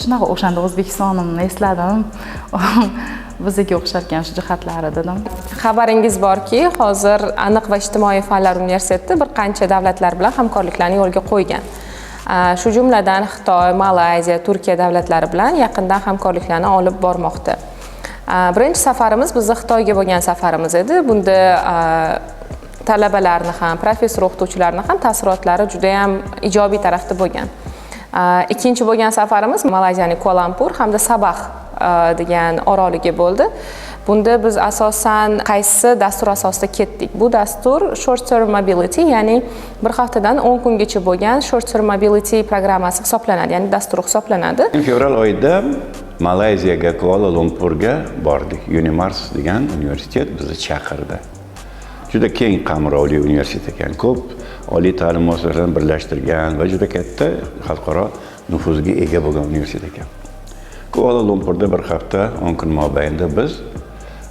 Shunaqa o'shanda O'zbekistonimni esladim, bizaga o'xsharkan shu jihatlari, dedim. Xabaringiz borki, hozir Aniq va ijtimoiy fanlar universiteti bir qancha davlatlar bilan hamkorliklarni yo'lga qo'ygan. Shu jumladan Xitoy, Malayziya, Turkiya davlatlari bilan yaqindan hamkorliklarni olib bormoqda. Birinchi safarimiz bizni Xitoyga bo'lgan safarimiz edi. Bunda talabalarni ham, professor o'qituvchilarni ham taassurotlari juda yam ijobiy tarafda bo'lgan. Ikkinchi bo'lgan safarimiz Malayziyaning Kuala-Lumpur hamda Sabax degan oroliga bo'ldi. Bunda biz asosan qaysi dastur asosida ketdik? Bu dastur short term mobility, ya'ni bir haftadan 10 kungacha bo'lgan short term mobility programmasi hisoblanadi, ya'ni dasturi hisoblanadi. Fevral oyida Malayziyaga, Kuala Lumpurga bordik. Unimars degan universitet bizni chaqirdi. Juda keng qamrovli universitet ekan, ko'p oliy ta'lim muassasalarini birlashtirgan va juda katta xalqaro nufuzga ega bo'lgan universitet ekan. Kuala Lumpurda bir hafta 10 kun mobaynida biz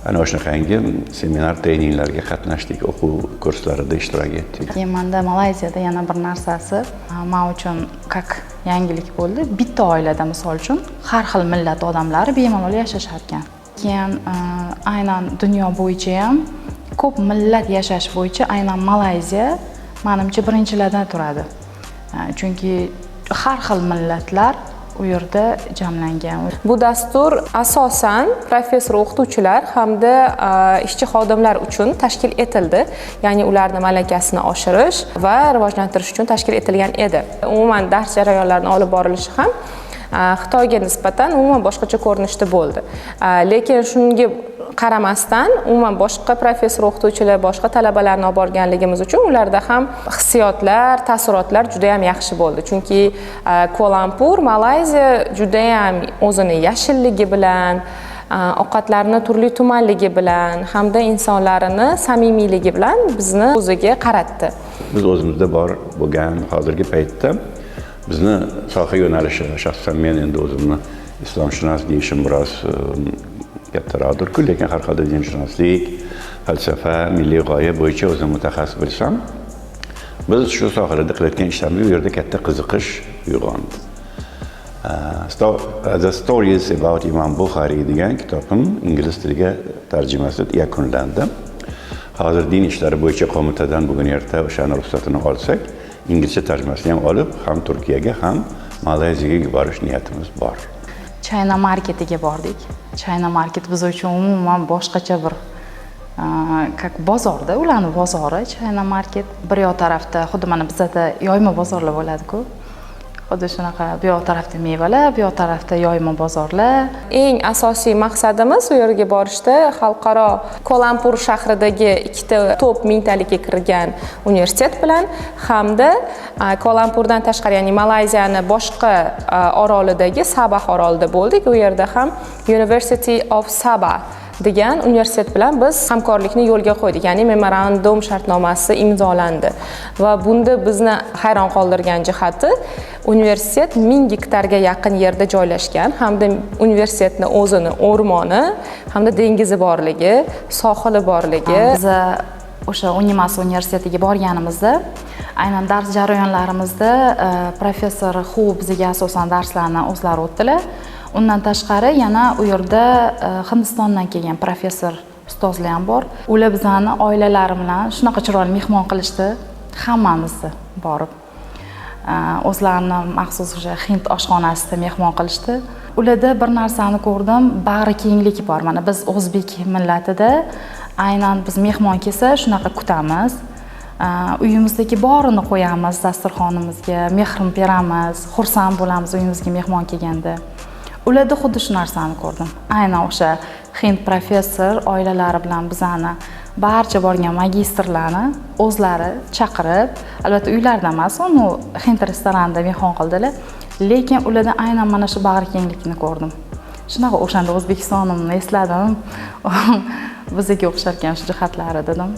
ana shunaqangi seminar, treninglarga qatnashdik, o'quv kurslarida ishtirok etdik. Keyin manda Malayziyada yana bir narsasi man uchun как yangilik bo'ldi: bitta oilada, misol uchun, har xil millat odamlari bemalol yashashar ekan. Keyin aynan dunyo bo'yicha ham ko'p millat yashash bo'yicha aynan Malayziya, manimcha, birinchilardan turadi, chunki har xil millatlar u yerda jamlangan. Bu dastur asosan professor o'qituvchilar hamda ishchi xodimlar uchun tashkil etildi, ya'ni ularni malakasini oshirish va rivojlantirish uchun tashkil etilgan edi. Umuman, dars jarayonlarini olib borilishi ham Xitoyga nisbatan umuman boshqacha ko'rinishda bo'ldi. Lekin shunga qaramasdan, umuman boshqa professor o'qituvchilar, boshqa talabalarni olib borganligimiz uchun ularda ham hissiyotlar, taassurotlar juda yam yaxshi bo'ldi, chunki Kuala-Lumpur, Malayziya judayam o'zini yashilligi bilan, ovqatlarni turli tumanligi bilan hamda insonlarini samimiyligi bilan bizni o'ziga qaratdi. Biz o'zimizda bor bo'lgan, hozirgi paytda bizni soha yo'nalishi, shaxsan men endi o'zimni islomshunos deyishim biroz kattaroqdirku, lekin har holda dinshunoslik, falsafa, milliy g'oya bo'yicha o'zim mutaxassis bo'lsam, biz shu sohalarda qilayotgan ishlarimizga u yerda katta qiziqish uyg'ondi. The Stories About Imam Bukhariy degan kitobim ingliz tiliga tarjimasi yakunlandi. Hozir din ishlari bo'yicha qo'mitadan bugun erta o'shani ruxsatini olsak, inglizcha tarjimasini ham olib, ham Turkiyaga, ham Malayziyaga yuborish niyatimiz bor. China marketiga bordik. China market biz uchun umuman boshqacha bir как bozorda, ularni bozori China market. Bir yoq tarafda xuddi mana bizada yoyma bozorlar bo'ladiku, xuddi shunaqa, bu yoq tarafda mevalar, bu yoq tarafda yoyma bozorlar. Eng asosiy maqsadimiz u yerga borishda xalqaro Kuala-Lumpur shahridagi ikkita top mingtalikka kirgan universitet bilan hamda Kuala-Lumpurdan tashqari, ya'ni Malayziyani boshqa orolidagi Sabah orolida bo'ldik. U yerda ham University of Sabah degan universitet bilan biz hamkorlikni yo'lga qo'ydik, ya'ni memorandum shartnomasi imzolandi. Va bunda bizni hayron qoldirgan jihati, universitet 1000 gektarga yaqin yerda joylashgan hamda universitetni o'zini o'rmoni hamda dengizi borligi, sohili borligi. Biza o'sha Unimas universitetiga borganimizda, aynan dars jarayonlarimizda professor Xu bizga asosan darslarni o'zlari o'tdilar. Undan tashqari yana u yerda Hindistondan kelgan professor ustozlar ham bor. Ular bizani oilalari bilan shunaqa chiroyli mehmon qilishdi hammamizni borib. O'zlarini maxsus o'sha hind oshxonasida mehmon qilishdi. Ularda bir narsani ko'rdim, bag'ri kenglik bor. Mana biz o'zbek millatida aynan biz mehmon kelsa, shunaqa kutamiz, uyimizdagi borini qo'yamiz dasturxonimizga, mehr beramiz, xursand bo'lamiz uyimizga mehmon kelganda. Ularda xuddi shu narsani ko'rdim. Aynan o'sha hind professor oilalari bilan bizani, barcha borgan magistrlarni o'zlari chaqirib, albatta uylarida emas, uni hind restoranida mehmon qildilar, lekin ularda aynan mana shu bag'rikenglikni ko'rdim. Shunaqa o'shanda O'zbekistonimni esladim, bizaga o'xsharkan shu jihatlari, dedim.